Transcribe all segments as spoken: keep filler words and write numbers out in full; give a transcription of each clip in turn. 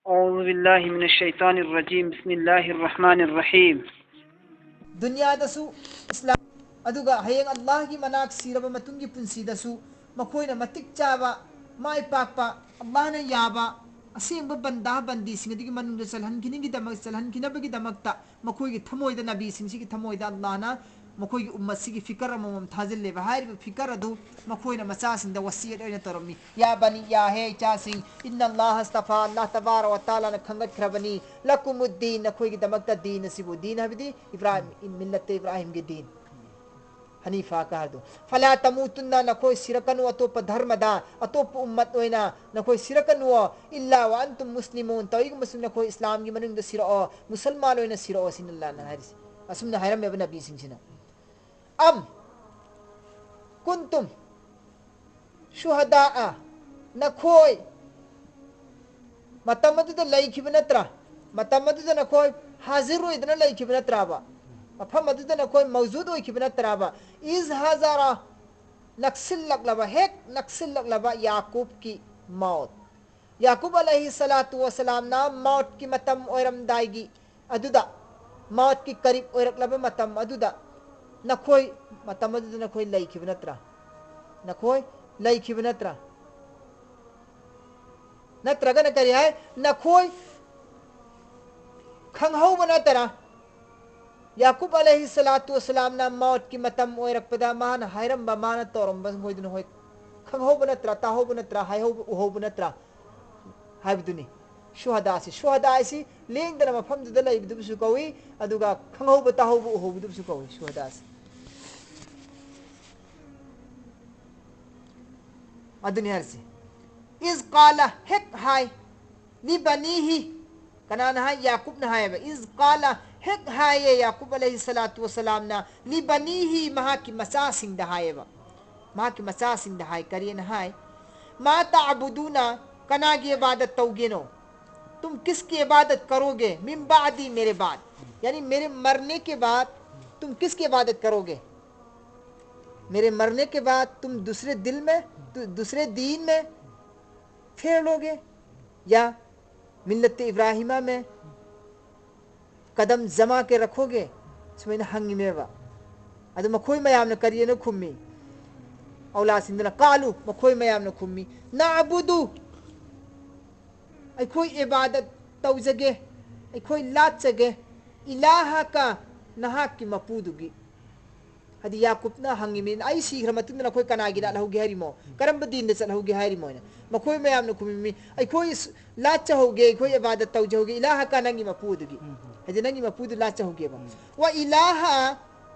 أعوذ بالله من الشيطان الرجيم. بسم الله الرحمن الرحيم. ꯗꯨꯅꯤꯌꯥꯗꯁꯨ ꯏꯁꯂꯥꯝ, ꯑꯗꯨꯒ ꯍꯌꯦꯡ ꯑꯜꯂꯥꯍꯒꯤ ꯃꯅꯥꯛ ꯁꯤꯔꯕ ꯃꯇꯨꯡꯒꯤ ꯄꯨꯟꯁꯤꯗꯁꯨ ꯃꯈꯣꯏꯅ ꯃꯇꯤꯛ ꯆꯥꯕ, ꯃꯥꯏ ꯄꯥꯛꯄ, ꯑꯜꯂꯥꯍꯅ ꯌꯥꯕ ꯑꯁꯦꯡꯕ ꯕꯟꯗꯥ ꯕꯟꯗꯤꯁꯤꯡ ꯑꯗꯨꯒꯤ ꯃꯅꯨꯡꯗ ꯆꯜꯍꯟꯈꯤꯅꯤꯡꯒꯤꯗꯃꯛ, ꯆꯜꯍꯟꯈꯤꯅꯕꯒꯤꯗꯃꯛꯇ ꯃꯈꯣꯏꯒꯤ ꯊꯃꯣꯏꯗ, ꯅꯕꯤꯁꯤꯡꯁꯤꯒꯤ ꯊꯃꯣꯏꯗ ꯑꯜꯂꯥꯍꯅ ꯃꯈꯣꯏꯒꯤ ꯎꯝꯃꯠꯁꯤꯒꯤ ꯐꯤꯀꯔ ꯑꯃꯃꯝ ꯊꯥꯖꯤꯜꯂꯦꯕ꯫ ꯍꯥꯏꯔꯤꯕ ꯐꯤꯀꯔ ꯑꯗꯨ ꯃꯈꯣꯏꯅ ꯃꯆꯥꯁꯤꯡꯗ ꯋꯁꯤꯌꯠ ꯑꯣꯏꯅ ꯇꯧꯔꯝꯃꯤ꯫ "ꯌꯥ ꯕꯅꯤ, ꯌꯥ ꯍꯦ ꯏꯆꯥꯁꯤꯡ, ꯏꯟꯅ ꯑꯜꯂꯥꯍ ꯑꯁꯇꯐꯥ, ꯑꯜꯂꯥꯍ ꯇꯕꯥꯔ ꯋ ꯇꯥꯂꯥꯅ ꯈꯟꯒꯠꯈ꯭ꯔꯕꯅꯤ, ꯂꯀꯨꯃꯨꯗꯗꯤꯟ, ꯅꯈꯣꯏꯒꯤꯗꯃꯛꯇ ꯗꯤꯟ ꯑꯁꯤꯕꯨ", ꯗꯤꯟ ꯍꯥꯏꯕꯗꯤ ꯏꯕ꯭ꯔꯥꯍꯤꯝ, ꯃꯤꯜꯂꯠꯇ ꯏꯕ꯭ꯔꯥꯍꯤꯝꯒꯤ ꯗꯤꯟ, ꯍꯅꯤꯐꯥ ꯀ ꯍꯥꯏꯕꯗꯨ꯫ "ꯐꯂꯥ ꯇꯃꯨꯇꯨꯟꯅ", ꯅꯈꯣꯏ ꯁꯤꯔꯛꯀꯅꯨ ꯑꯇꯣꯞꯄ ꯙꯔꯃꯗ, ꯑꯇꯣꯞꯄ ꯎꯝꯃꯠ ꯑꯣꯏꯅ ꯅꯈꯣꯏ ꯁꯤꯔꯛꯀꯅꯨ, "ꯏꯜꯂꯥ ꯋ ꯑꯟꯇꯨꯝ ꯃꯨꯁꯂꯤꯃꯨꯟ", ꯇꯧꯏꯒꯨꯝꯕꯁꯨ ꯅꯈꯣꯏ ꯏꯁꯂꯥꯝꯒꯤ ꯃꯅꯨꯡꯗ ꯁꯤꯔꯛꯑꯣ, ꯃꯨꯁꯜꯃꯥꯟ ꯑꯣꯏꯅ ꯁꯤꯔꯛꯑꯣ, ꯁꯤꯅꯤ ꯑꯜꯂꯥꯍꯅ ꯍꯥꯏꯔꯤꯁꯤ꯫ ꯑꯁꯨꯝꯅ ꯍꯥꯏꯔꯝꯃꯦꯕ ꯅꯕꯤꯁꯤꯡꯁꯤꯅ꯫ "ꯑꯝ ꯀꯨꯟꯇꯨꯝ ꯁꯨꯍꯗꯥꯑ", ꯅꯈꯣꯏ ꯃꯇꯝ ꯑꯗꯨꯗ ꯂꯩꯈꯤꯕ ꯅꯠꯇ꯭ꯔꯥ? ꯃꯇꯝ ꯑꯗꯨꯗ ꯅꯈꯣꯏ ꯍꯥꯖꯤꯔ ꯑꯣꯏꯗꯅ ꯂꯩꯈꯤꯕ ꯅꯠꯇ꯭ꯔꯥꯕ? ꯃꯐꯝ ꯑꯗꯨꯗ ꯅꯈꯣꯏ ꯃꯧꯖꯨꯗ ꯑꯣꯏꯈꯤꯕ ꯅꯠꯇ꯭ꯔꯥꯕ? "ꯏꯖ ꯍꯥꯖꯥꯔ", ꯅꯛꯁꯤꯜꯂꯛꯂꯕ, ꯍꯦꯛ ꯅꯛꯁꯤꯜꯂꯛꯂꯕ ꯌꯥꯀꯨꯕꯀꯤ ꯃꯧꯠ꯫ ꯌꯥꯀꯨꯕ ꯑꯂꯩꯍꯤ ꯁꯂꯥꯇꯨ ꯋꯁꯂꯥꯝꯅ ꯃꯧꯠꯀꯤ ꯃꯇꯝ ꯑꯣꯏꯔꯝꯗꯥꯏꯒꯤ ꯑꯗꯨꯗ, ꯃꯧꯠꯀꯤ ꯀꯔꯤꯕ ꯑꯣꯏꯔꯛꯂꯕ ꯃꯇꯝ ꯑꯗꯨꯗ, ꯅꯈꯣꯏ, ꯃꯇꯝ ꯑꯗꯨꯗ ꯅꯈꯣꯏ ꯂꯩꯈꯤꯕ ꯅꯠꯇ꯭ꯔꯥ? ꯅꯈꯣꯏ ꯂꯩꯈꯤꯕ ꯅꯠꯇ꯭ꯔꯥ? ꯅꯠꯇ꯭ꯔꯒꯅ ꯀꯔꯤ ꯍꯥꯏ? ꯅꯈꯣꯏ ꯈꯪꯍꯧꯕ ꯅꯠꯇ꯭ꯔꯥ? ꯌꯥꯀꯨꯕ ꯑꯂꯩꯍꯤ ꯁꯂꯥꯇꯨ ꯋꯁꯂꯥꯝꯅ ꯃꯧꯠꯀꯤ ꯃꯇꯝ ꯑꯣꯏꯔꯛꯄꯗ ꯃꯥꯅ ꯍꯥꯏꯔꯝꯕ, ꯃꯥꯅ ꯇꯧꯔꯝꯕ ꯃꯈꯣꯏꯗꯨꯅ ꯍꯣꯏ ꯈꯪꯍꯧꯕ ꯅꯠꯇ꯭ꯔꯥ, ꯇꯥꯍꯧꯕ ꯅꯠꯇ꯭ꯔꯥ, ꯍꯥꯏꯍꯧꯕ, ꯎꯍꯧꯕ ꯅꯠꯇ꯭ꯔꯥ ꯍꯥꯏꯕꯗꯨꯅꯤ꯫ ꯁꯨꯍꯗꯥꯁꯤ, ꯁꯨꯍꯗꯥ ꯍꯥꯏꯁꯤ ꯂꯦꯡꯗꯅ ꯃꯐꯝꯗꯨꯗ ꯂꯩꯕꯗꯨꯕꯨꯁꯨ ꯀꯧꯏ, ꯑꯗꯨꯒ ꯈꯪꯍꯧꯕ, ꯇꯥꯍꯧꯕ, ꯎꯍꯧꯕꯗꯨꯕꯨꯁꯨ ꯀꯧꯏ ꯁꯨꯍꯗꯥꯁꯤ꯫ ꯑꯗꯨꯅꯤ ꯍꯥꯏꯔꯤꯁꯤ꯫ "ꯏꯖ ꯀꯥꯂ", ꯍꯦꯛ ꯍꯥꯏ, "ꯂꯤꯕꯅꯤꯍꯤ", ꯀꯅꯥꯅ ꯍꯥꯏ? ꯌꯥꯀꯨꯕꯅ ꯍꯥꯏꯌꯦꯕ꯫ "ꯏꯖ ꯀꯥꯂ", ꯍꯦꯛ ꯍꯥꯏꯌꯦ ꯌꯥꯀꯨꯕ ꯑꯂꯩꯍꯤ ꯁꯂꯥꯇꯨ ꯋꯁꯂꯥꯝꯅ, "ꯂꯤꯕꯅꯤꯍꯤ", ꯃꯍꯥꯛꯀꯤ ꯃꯆꯥꯁꯤꯡꯗ ꯍꯥꯏꯌꯦꯕ꯫ ꯃꯍꯥꯛꯀꯤ ꯃꯆꯥꯁꯤꯡꯗ ꯍꯥꯏ, ꯀꯔꯤꯅ ꯍꯥꯏ? "ꯃꯥ ꯇꯥꯕꯨꯗꯨꯅ", ꯀꯅꯥꯒꯤ ꯏꯕꯥꯗꯠ ꯇꯧꯒꯦꯅꯣ? "ꯇꯨꯝ ꯀꯤꯁꯀꯤ ꯏꯕꯥꯗꯠ ꯀꯔꯣꯒꯦ ꯃꯤꯝ ꯕꯥꯗꯤ ꯃꯦꯔꯦ ꯕꯥꯗ?" ꯌꯥꯅꯤ ꯃꯦꯔꯦ ꯃꯔꯅꯦ ꯀꯦ ꯕꯥꯗ ꯇꯨꯝ ꯀꯤꯁꯀꯤ ꯏꯕꯥꯗꯠ ꯀꯔꯣꯒꯦ? ꯃꯦꯔꯦ ꯃꯔꯅꯦ ꯀꯦ ꯕꯥꯗ ꯇꯨꯝ ꯗꯨꯁꯔꯦ ꯗꯤꯜ ꯃꯦ, ꯗꯨ-, ꯗꯨꯁꯔꯦ ꯗꯤꯟ ꯃꯦ ꯐꯦꯔꯂꯣꯒꯦ ꯌꯥ ꯃꯤꯜꯂꯠꯇ ꯏꯕ꯭ꯔꯥꯍꯤꯃꯥ ꯃꯦ ꯀꯗꯝ ꯖꯃꯥ ꯀꯦ ꯔꯈꯣꯒꯦ? ꯁꯨꯃꯥꯏꯅ ꯍꯪꯉꯤꯃꯦꯕ꯫ ꯑꯗꯨ ꯃꯈꯣꯏ ꯃꯌꯥꯝꯅ ꯀꯔꯤꯅꯣ ꯈꯨꯝꯃꯤ? ꯑꯧꯂꯥꯁꯤꯡꯗꯨꯅ ꯀꯥꯂꯨ, ꯃꯈꯣꯏ ꯃꯌꯥꯝꯅ ꯈꯨꯝꯃꯤ, ꯅꯥꯕꯨꯗꯨ, ꯑꯩꯈꯣꯏ ꯏꯕꯥꯗꯠ ꯇꯧꯖꯒꯦ, ꯑꯩꯈꯣꯏ ꯂꯥꯠꯆꯒꯦ, ꯏꯂꯥꯍꯀ, ꯅꯍꯥꯛꯀꯤ ꯃꯄꯨꯗꯨꯒꯤ꯫ ꯍꯥꯏꯗꯤ ꯌꯥꯀꯨꯞꯅ ꯍꯪꯉꯤꯃꯤ, "ꯑꯩ ꯁꯤꯈ꯭ꯔ ꯃꯇꯨꯡꯗ ꯅꯈꯣꯏ ꯀꯅꯥꯒꯤ ꯂꯥꯠꯍꯧꯒꯦ ꯍꯥꯏꯔꯤꯃꯣ? ꯀꯔꯝꯕ ꯗꯤꯟꯗ ꯆꯠꯍꯧꯒꯦ ꯍꯥꯏꯔꯤꯃꯣ?" ꯍꯥꯏꯅ꯫ ꯃꯈꯣꯏ ꯃꯌꯥꯝꯅ ꯈꯨꯝꯃꯤꯃꯤ, "ꯑꯩꯈꯣꯏ ꯁ-, ꯂꯥꯠꯆꯍꯧꯒꯦ, ꯑꯩꯈꯣꯏ ꯏꯕꯥꯗꯠ ꯇꯧꯖꯍꯧꯒꯦ, ꯏꯂꯥꯍꯀ, ꯅꯪꯒꯤ ꯃꯄꯨ ꯑꯗꯨꯒꯤ"꯫ ꯎꯝ, ꯎꯝ꯫ ꯍꯥꯏꯗꯤ ꯅꯪꯒꯤ ꯃꯄꯨꯗꯨ ꯂꯥꯠꯆꯍꯧꯒꯦꯕ꯫ ꯎꯝ꯫ "ꯋꯥ ꯏꯂꯥꯍ",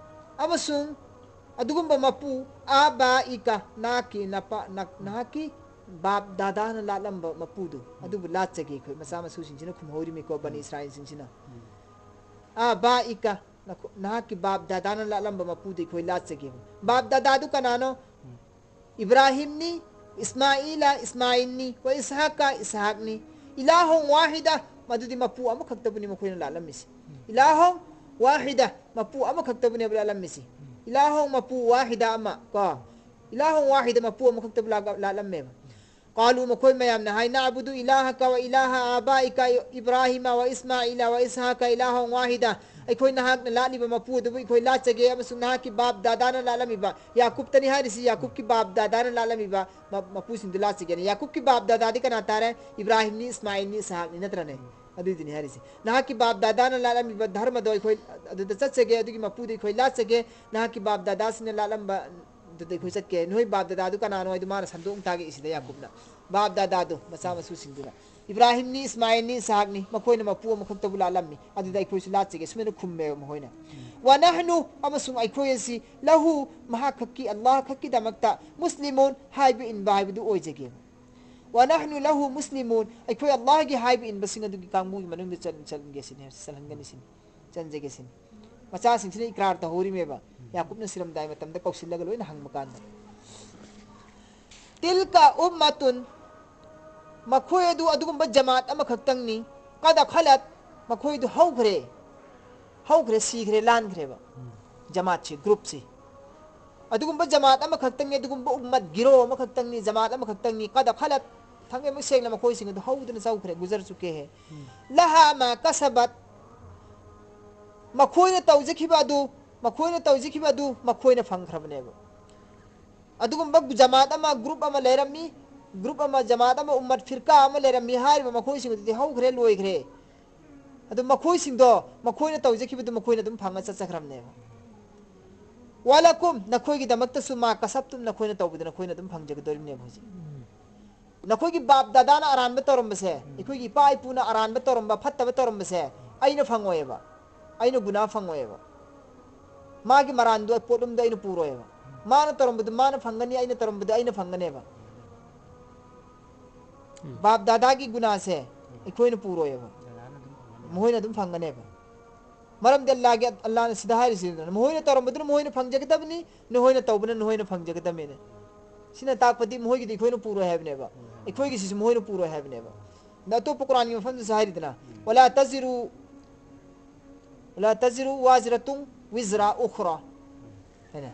ꯑꯃꯁꯨꯡ ꯑꯗꯨꯒꯨꯝꯕ ꯃꯄꯨ, "ꯑꯥꯕꯥꯏꯀ", ꯅꯍꯥꯛꯀꯤ ꯅꯄꯥ-, ꯅ-, ꯅꯍꯥꯛꯀꯤ ꯕꯥꯞ ꯗꯥꯗꯥꯅ ꯂꯥꯠꯂꯝꯕ ꯃꯄꯨꯗꯨ, ꯎꯝ꯫ ꯑꯗꯨꯕꯨ ꯂꯥꯠꯆꯒꯦ ꯑꯩꯈꯣꯏ꯫ ꯃꯆꯥ ꯃꯁꯨꯁꯤꯡꯁꯤꯅ ꯈꯨꯝꯍꯧꯔꯤꯃꯤꯀꯣ, ꯕꯅꯤ ꯎꯝ꯫ ꯏꯁꯔꯥꯏꯜꯁꯤꯡꯁꯤꯅ꯫ ꯎꯝ꯫ "ꯑꯥꯕꯥꯏꯀ", ꯅꯈꯣ-, ꯅꯍꯥꯛꯀꯤ ꯕꯥꯞ ꯗꯥꯗꯥꯅ ꯂꯥꯠꯂꯝꯕ ꯃꯄꯨꯗꯨ ꯑꯩꯈꯣꯏ ꯂꯥꯠꯆꯒꯦꯕ꯫ ꯕꯥꯞ ꯗꯥꯗꯥꯗꯨ ꯀꯅꯥꯅꯣ? ꯎꯝ꯫ ꯏꯕ꯭ꯔꯥꯍꯤꯝꯅꯤ, ꯏꯁꯃꯥꯏꯂ, ꯏꯁꯃꯥꯏꯜꯅꯤ, ꯋꯥ ꯏꯁꯍꯥꯛꯀ, ꯏꯁꯍꯥꯛꯅꯤ꯫ ꯏꯂꯥꯍꯣꯡ ꯋꯥꯍꯤꯗ, ꯃꯗꯨꯗꯤ ꯃꯄꯨ ꯑꯃꯈꯛꯇꯕꯨꯅꯤ ꯃꯈꯣꯏꯅ ꯂꯥꯠꯂꯝꯃꯤꯁꯤ꯫ ꯎꯝ꯫ ꯏꯂꯥꯍꯣꯡ ꯋꯥꯍꯤꯗ, ꯃꯄꯨ ꯑꯃꯈꯛꯇꯕꯨꯅꯦꯕ ꯂꯥꯠꯂꯝꯃꯤꯁꯤ꯫ ꯎꯝ꯫ ꯏꯂꯥꯍꯣꯡ ꯃꯄꯨ ꯋꯥꯍꯤꯗ ꯑꯃ, ꯀꯣ꯫ ꯏꯂꯥꯍꯣꯡ ꯋꯥꯍꯤꯗ, ꯃꯄꯨ ꯑꯃꯈꯛꯇꯕꯨ ꯂꯥꯠ-, ꯂꯥꯠꯂꯝꯃꯦꯕ꯫ ꯎꯝ꯫ ꯀꯥꯂꯨ, ꯃꯈꯣꯏ ꯃꯌꯥꯝꯅ ꯍꯥꯏ, "ꯅꯥꯕꯨꯗꯨ ꯏꯂꯥꯍꯀ ꯋꯥ ꯏꯂꯥꯍ ꯑꯥꯕꯥꯏꯀ ꯏꯕ꯭ꯔꯥꯍꯤꯃ ꯋꯥ ꯏꯁꯃꯥꯏꯂ ꯋꯥ ꯏꯁꯍꯥꯀ ꯏꯂꯥꯍꯣꯡ ꯋꯥꯍꯤꯗ"꯫ ꯑꯩꯈꯣꯏ ꯅꯍꯥꯛꯅ ꯂꯥꯠꯂꯤꯕ ꯃꯄꯨ ꯑꯗꯨꯕꯨ ꯑꯩꯈꯣꯏ ꯂꯥꯠꯆꯒꯦ ꯑꯃꯁꯨꯡ ꯅꯍꯥꯛꯀꯤ ꯕꯥꯞ ꯗꯥꯗꯥꯅ ꯂꯥꯠꯂꯝꯃꯤꯕ, ꯌꯥꯀꯨꯞꯇꯅꯤ ꯍꯥꯏꯔꯤꯁꯤ, ꯌꯥꯀꯨꯞꯀꯤ ꯕꯥꯞ ꯗꯥꯗꯥꯅ ꯂꯥꯠꯂꯝꯃꯤꯕ ꯃ-, ꯃꯄꯨꯁꯤꯡꯗꯨ ꯂꯥꯠꯆꯒꯦꯅ꯫ ꯌꯥꯀꯨꯞꯀꯤ ꯕꯥꯞ ꯗꯥꯗꯥꯗꯤ ꯀꯅꯥ ꯇꯥꯔꯦ? ꯏꯕ꯭ꯔꯥꯍꯤꯝꯅꯤ, ꯏꯁꯃꯥꯏꯜꯅꯤ, ꯏꯁꯍꯥꯛꯅꯤ ꯅꯠꯇ꯭ꯔꯅꯦ? ꯎꯝ꯫ ꯑꯗꯨꯏꯗꯨꯅꯤ ꯍꯥꯏꯔꯤꯁꯦ꯫ ꯅꯍꯥꯛꯀꯤ ꯕꯥꯞ ꯗꯥꯗꯥꯅ ꯂꯥꯠꯂꯝꯃꯤꯕ ꯙꯔꯃꯗꯣ ꯑꯩꯈꯣꯏ ꯑꯗꯨꯗ ꯆꯠꯆꯒꯦ, ꯑꯗꯨꯒꯤ ꯃꯄꯨꯗꯨ ꯑꯩꯈꯣꯏ ꯂꯥꯠꯆꯒꯦ, ꯅꯍꯥꯛꯀꯤ ꯕꯥꯞ ꯗꯥꯗꯥꯁꯤꯡꯅ ꯂꯥꯠꯂꯝꯕ ꯑꯗꯨꯗ ꯑꯩꯈꯣꯏ ꯆꯠꯀꯦ꯫ ꯅꯣꯏ ꯕꯥꯞ ꯗꯥꯗꯥꯗꯨ ꯀꯅꯥꯅꯣ ꯍꯥꯏꯗꯨ ꯃꯥꯅ ꯁꯟꯗꯣꯛꯅ ꯇꯥꯛꯑꯦ ꯁꯤꯗ ꯌꯥꯀꯨꯞꯅ꯫ ꯕꯥꯞ ꯗꯥꯗꯥꯗꯨ, ꯃꯆꯥ ꯃꯁꯨꯁꯤꯡꯗꯨꯅ꯫ "ꯏꯕ꯭ꯔꯥꯍꯤꯝꯅꯤ, ꯏꯁꯃꯥꯏꯜꯅꯤ, ꯏꯁꯍꯥꯛꯅꯤ, ꯃꯈꯣꯏꯅ ꯃꯄꯨ ꯑꯃꯈꯛꯇꯕꯨ ꯂꯥꯠꯂꯝꯃꯤ꯫ ꯑꯗꯨꯗ ꯑꯩꯈꯣꯏꯁꯨ ꯂꯥꯠꯆꯒꯦ", ꯁꯨꯃꯥꯏꯅ ꯈꯨꯝꯃꯦꯕ ꯃꯈꯣꯏꯅ꯫ "ꯋꯥ ꯅꯍꯅꯨ", ꯑꯃꯁꯨꯡ ꯑꯩꯈꯣꯏ ꯑꯁꯤ, "ꯂꯍꯨ", ꯃꯍꯥꯛ ꯈꯛꯀꯤ, ꯑꯜꯂꯥꯍ ꯈꯛꯀꯤꯗꯃꯛꯇ, "ꯃꯨꯁꯂꯤꯃꯨꯟ", ꯍꯥꯏꯕ ꯏꯟꯕ ꯍꯥꯏꯕꯗꯨ ꯑꯣꯏꯖꯒꯦꯕ꯫ "ꯋꯥ ꯅꯍꯅꯨ ꯂꯍꯨ ꯃꯨꯁꯂꯤꯃꯨꯟ", ꯑꯩꯈꯣꯏ ꯑꯜꯂꯥꯍꯒꯤ ꯍꯥꯏꯕ ꯏꯟꯕꯁꯤꯡ ꯑꯗꯨꯒꯤ ꯀꯥꯡꯕꯨꯒꯤ ꯃꯅꯨꯡꯗ ꯆꯟ-, ꯆꯟꯒꯦ ꯁꯤꯅꯤ, ꯆꯜꯍꯟꯒꯅꯤ ꯁꯤꯅꯤ꯫ ꯆꯟꯖꯒꯦ ꯁꯤꯅꯤ꯫ ꯃꯆꯥꯁꯤꯡꯁꯤꯅ ꯏꯀ꯭ꯔꯥꯔ ꯇꯧꯍꯧꯔꯤꯃꯦꯕ꯫ ꯌꯥꯀꯨꯞꯅ ꯁꯤꯔꯝꯗꯥꯏ ꯃꯇꯝꯗ ꯀꯧꯁꯤꯜꯂꯒ ꯂꯣꯏꯅ ꯍꯪꯕ ꯀꯥꯟꯗ꯫ "ꯇꯤꯜꯀ ꯎꯝꯃꯇꯨꯟ", ꯃꯈꯣꯏ ꯑꯗꯨ ꯑꯗꯨꯒꯨꯝꯕ ꯖꯃꯥꯠ ꯑꯃꯈꯛꯇꯪꯅꯤ꯫ "ꯀꯗ ꯈꯂꯠ", ꯃꯈꯣꯏꯗꯨ ꯍꯧꯈ꯭ꯔꯦ꯫ ꯍꯧꯈ꯭ꯔꯦ, ꯁꯤꯈ꯭ꯔꯦ, ꯂꯥꯟꯈ꯭ꯔꯦꯕ꯫ ꯎꯝ꯫ ꯖꯃꯥꯠꯁꯤ, ꯒ꯭ꯔꯨꯞꯁꯤ꯫ ꯑꯗꯨꯒꯨꯝꯕ ꯖꯃꯥꯠ ꯑꯃꯈꯛꯇꯪꯅꯤ, ꯑꯗꯨꯒꯨꯝꯕ ꯎꯝꯃꯠ, ꯒꯤꯔꯣ ꯑꯃꯈꯛꯇꯪꯅꯤ, ꯖꯃꯥꯠ ꯑꯃꯈꯛꯇꯪꯅꯤ꯫ "ꯀꯗ ꯈꯂꯠ", ꯈꯪꯉꯦ, ꯃꯌꯦꯛ ꯁꯦꯡꯅ ꯃꯈꯣꯏꯁꯤꯡ ꯑꯗꯨ ꯍꯧꯗꯨꯅ ꯆꯧꯈ꯭ꯔꯦ, ꯒꯨꯖꯔ ꯆꯨꯀꯦ ꯍꯦ꯫ ꯎꯝ꯫ ꯂꯍꯥ ꯃꯥ ꯀꯁꯕꯠ, ꯃꯈꯣꯏꯅ ꯇꯧꯖꯈꯤꯕ ꯑꯗꯨ, ꯃꯈꯣꯏꯅ ꯇꯧꯖꯈꯤꯕ ꯑꯗꯨ ꯃꯈꯣꯏꯅ ꯐꯪꯈ꯭ꯔꯕꯅꯦꯕ꯫ ꯑꯗꯨꯒꯨꯝꯕ ꯖꯃꯥꯠ ꯑꯃ, ꯒ꯭ꯔꯨꯞ ꯑꯃ ꯂꯩꯔꯝꯃꯤ, ꯒ꯭ꯔꯨꯞ ꯑꯃ, ꯖꯃꯥꯠ ꯑꯃ, ꯎꯝꯃꯠ, ꯐꯤꯔꯀꯥ ꯑꯃ ꯂꯩꯔꯝꯃꯤ ꯍꯥꯏꯔꯤꯕ ꯃꯈꯣꯏꯁꯤꯡ ꯑꯗꯨꯗꯤ ꯍꯧꯈ꯭ꯔꯦ, ꯂꯣꯏꯈ꯭ꯔꯦ꯫ ꯑꯗꯨ ꯃꯈꯣꯏꯁꯤꯡꯗꯣ ꯃꯈꯣꯏꯅ ꯇꯧꯖꯈꯤꯕꯗꯨ ꯃꯈꯣꯏꯅ ꯑꯗꯨꯝ ꯐꯪꯉ ꯆꯠꯆꯈ꯭ꯔꯕꯅꯦꯕ꯫ ꯋꯥꯂꯥꯀꯨꯝ, ꯅꯈꯣꯏꯒꯤꯗꯃꯛꯇꯁꯨ ꯃꯥ ꯀꯁꯕꯇꯨꯝ, ꯅꯈꯣꯏꯅ ꯇꯧꯕꯗꯨ ꯅꯈꯣꯏꯅ ꯑꯗꯨꯝ ꯐꯪꯖꯒꯗꯣꯔꯤꯕꯅꯦꯕ ꯍꯧꯖꯤꯛ꯫ ꯎꯝ꯫ ꯅꯈꯣꯏꯒꯤ ꯕꯥꯞ ꯗꯥꯗꯥꯅ ꯑꯔꯥꯟꯕ ꯇꯧꯔꯝꯕꯁꯦ, ꯎꯝ꯫ ꯑꯩꯈꯣꯏꯒꯤ ꯏꯄꯥ ꯏꯄꯨꯅ ꯑꯔꯥꯟꯕ ꯇꯧꯔꯝꯕ, ꯐꯠꯇꯕ ꯇꯧꯔꯝꯕꯁꯦ, ꯑꯩꯅ ꯐꯪꯉꯣꯏꯌꯦꯕ, ꯑꯩꯅ ꯒꯨꯅꯥ ꯐꯪꯉꯣꯏꯌꯦꯕ꯫ ꯃꯥꯒꯤ ꯃꯔꯥꯟꯗꯣ, ꯄꯣꯠꯂꯨꯝꯗꯣ ꯑꯩꯅ ꯄꯨꯔꯣꯏꯌꯦꯕ꯫ ꯃꯥꯅ ꯇꯧꯔꯝꯕꯗꯨ ꯃꯥꯅ ꯐꯪꯒꯅꯤ, ꯑꯩꯅ ꯇꯧꯔꯝꯕꯗꯨ ꯑꯩꯅ ꯐꯪꯒꯅꯦꯕ꯫ ꯎꯝ꯫ ꯕꯥꯞ ꯗꯥꯗꯥꯒꯤ ꯒꯨꯅꯥꯁꯦ ꯑꯩꯈꯣꯏꯅ ꯄꯨꯔꯣꯏꯌꯦꯕ, ꯃꯈꯣꯏꯅ ꯑꯗꯨꯝ ꯐꯪꯒꯅꯦꯕ꯫ ꯃꯔꯝꯗꯤ ꯑꯜꯂꯥꯍꯒꯤ, ꯑꯜꯂꯥꯍꯅ ꯁꯤꯗ ꯍꯥꯏꯔꯤꯁꯤꯗꯅ, ꯃꯈꯣꯏꯅ ꯇꯧꯔꯝꯕꯗꯨꯅ ꯃꯈꯣꯏꯅ ꯐꯪꯖꯒꯗꯕꯅꯤ, ꯅꯈꯣꯏꯅ ꯇꯧꯕꯅ ꯅꯈꯣꯏꯅ ꯐꯪꯖꯒꯗꯕꯅꯤꯅ꯫ ꯁꯤꯅ ꯇꯥꯛꯄꯗꯤ ꯃꯈꯣꯏꯒꯤꯗꯤ ꯑꯩꯈꯣꯏꯅ ꯄꯨꯔꯣꯏ ꯍꯥꯏꯕꯅꯦꯕ, ꯑꯩꯈꯣꯏꯒꯤꯁꯤꯁꯨ ꯃꯈꯣꯏꯅ ꯄꯨꯔꯣꯏ ꯍꯥꯏꯕꯅꯦꯕ꯫ ꯑꯗ ꯑꯇꯣꯞꯄ ꯀꯨꯔꯥꯟꯒꯤ ꯃꯐꯝꯗꯁꯨ ꯍꯥꯏꯔꯤꯗꯅ, ꯎꯝ꯫ "ꯋꯂꯥ ꯇꯖꯤꯔꯨ, ꯋꯂꯥ ꯇꯖꯤꯔꯨ ꯋꯥꯖꯤꯔꯥꯇꯨꯟ ꯋꯤꯖꯔꯥ ꯎꯈ꯭ꯔꯥ" ꯍꯥꯏꯅ꯫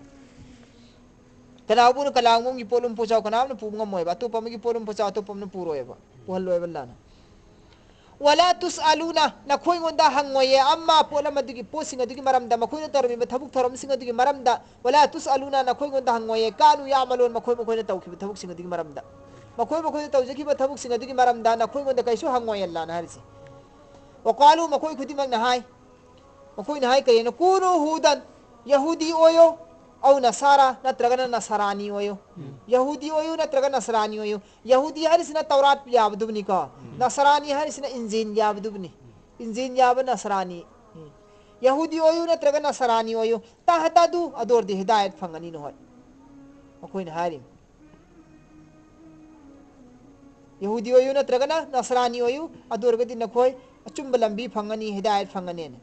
ꯀꯅꯥꯒꯨꯝꯕꯅ ꯀꯅꯥꯒꯨꯝꯕꯒꯤ ꯄꯣꯠꯂꯨꯝ ꯄꯣꯠꯆꯥꯎ ꯀꯅꯥ ꯑꯃꯅ ꯄꯨꯕ ꯉꯝꯃꯣꯏꯕ, ꯑꯇꯣꯞꯄ ꯑꯃꯒꯤ ꯄꯣꯠꯂꯨꯝ ꯄꯣꯠꯆꯥꯎ ꯑꯇꯣꯞꯄ ꯑꯃꯅ ꯄꯨꯔꯣꯏꯕ, ꯄꯨꯍꯜꯂꯣꯏꯕ ꯑꯜꯂꯥꯍꯅ꯫ "ꯋꯂꯥ ꯇꯨꯁꯑꯂꯨꯅ", ꯅꯈꯣꯏꯉꯣꯟꯗ ꯍꯪꯉꯣꯏꯌꯦ, "ꯑꯝꯃꯥ", ꯄꯣꯠ ꯑꯃꯗꯨꯒꯤ, ꯄꯣꯠꯁꯤꯡ ꯑꯗꯨꯒꯤ ꯃꯔꯝꯗ, ꯃꯈꯣꯏꯅ ꯇꯧꯔꯝꯃꯤꯕ ꯊꯕꯛ ꯊꯧꯔꯝꯁꯤꯡ ꯑꯗꯨꯒꯤ ꯃꯔꯝꯗ, "ꯋꯂꯥ ꯇꯨꯁꯑꯂꯨꯅ", ꯅꯈꯣꯏꯉꯣꯟꯗ ꯍꯪꯉꯣꯏꯌꯦ, "ꯀꯥꯅꯨ ꯌꯥꯃꯂꯨꯟ", ꯃꯈꯣꯏ ꯃꯈꯣꯏꯅ ꯇꯧꯈꯤꯕ ꯊꯕꯛꯁꯤꯡ ꯑꯗꯨꯒꯤ ꯃꯔꯝꯗ, ꯃꯈꯣꯏ ꯃꯈꯣꯏꯅ ꯇꯧꯖꯈꯤꯕ ꯊꯕꯛꯁꯤꯡ ꯑꯗꯨꯒꯤ ꯃꯔꯝꯗ ꯅꯈꯣꯏꯉꯣꯟꯗ ꯀꯩꯁꯨ ꯍꯪꯉꯣꯏ, ꯑꯜꯂꯥꯍꯅ ꯍꯥꯏꯔꯤꯁꯦ꯫ "ꯋꯀꯥꯂꯨ", ꯃꯈꯣꯏ ꯈꯨꯗꯤꯡꯃꯛꯅ ꯍꯥꯏ, ꯃꯈꯣꯏꯅ ꯍꯥꯏ ꯀꯔꯤꯅꯣ? "ꯀꯨꯅꯨ ꯍꯨꯗꯟ", ꯌꯍꯨꯗꯤ ꯑꯣꯏꯌꯣ, "ꯑꯧ ꯅꯁꯥꯔꯥ", ꯅꯠꯇ꯭ꯔꯒꯅ ꯅꯁꯔꯥꯅꯤ ꯑꯣꯏꯌꯣ꯫ ꯎꯝ꯫ ꯌꯍꯨꯗꯤ ꯑꯣꯏꯌꯨ ꯅꯠꯇ꯭ꯔꯒ ꯅꯁꯔꯥꯅꯤ ꯑꯣꯏꯌꯨ꯫ ꯌꯍꯨꯗꯤ ꯍꯥꯏꯔꯤꯁꯤꯅ ꯇꯧꯔꯥꯠ ꯌꯥꯕꯗꯨꯕꯨꯅꯤꯀꯣ꯫ ꯎꯝ꯫ ꯅꯁꯔꯥꯅꯤ ꯍꯥꯏꯔꯤꯁꯤꯅ ꯏꯟꯖꯤꯟ ꯌꯥꯕꯗꯨꯕꯨꯅꯤ꯫ ꯎꯝ꯫ ꯏꯟꯖꯤꯟ ꯌꯥꯕ ꯅꯁꯔꯥꯅꯤ꯫ ꯎꯝ꯫ ꯌꯍꯨꯗꯤ ꯑꯣꯏꯌꯨ ꯅꯠꯇ꯭ꯔꯒ ꯅꯁꯔꯥꯅꯤ ꯑꯣꯏꯌꯨ꯫ ꯇꯍꯇꯗꯨ, ꯑꯗꯨ ꯑꯣꯏꯔꯗꯤ ꯍꯤꯗꯥꯌꯠ ꯐꯪꯒꯅꯤ ꯅꯈꯣꯏ꯫ ꯃꯈꯣꯏꯅ ꯍꯥꯏꯔꯤꯅꯤ꯫ ꯌꯍꯨꯗꯤ ꯑꯣꯏꯌꯨ ꯅꯠꯇ꯭ꯔꯒꯅ ꯅꯁꯔꯥꯅꯤ ꯑꯣꯏꯌꯨ, ꯑꯗꯨ ꯑꯣꯏꯔꯒꯗꯤ ꯅꯈꯣꯏ ꯑꯆꯨꯝꯕ ꯂꯝꯕꯤ ꯐꯪꯒꯅꯤ, ꯍꯤꯗꯥꯌꯠ ꯐꯪꯒꯅꯤꯅ꯫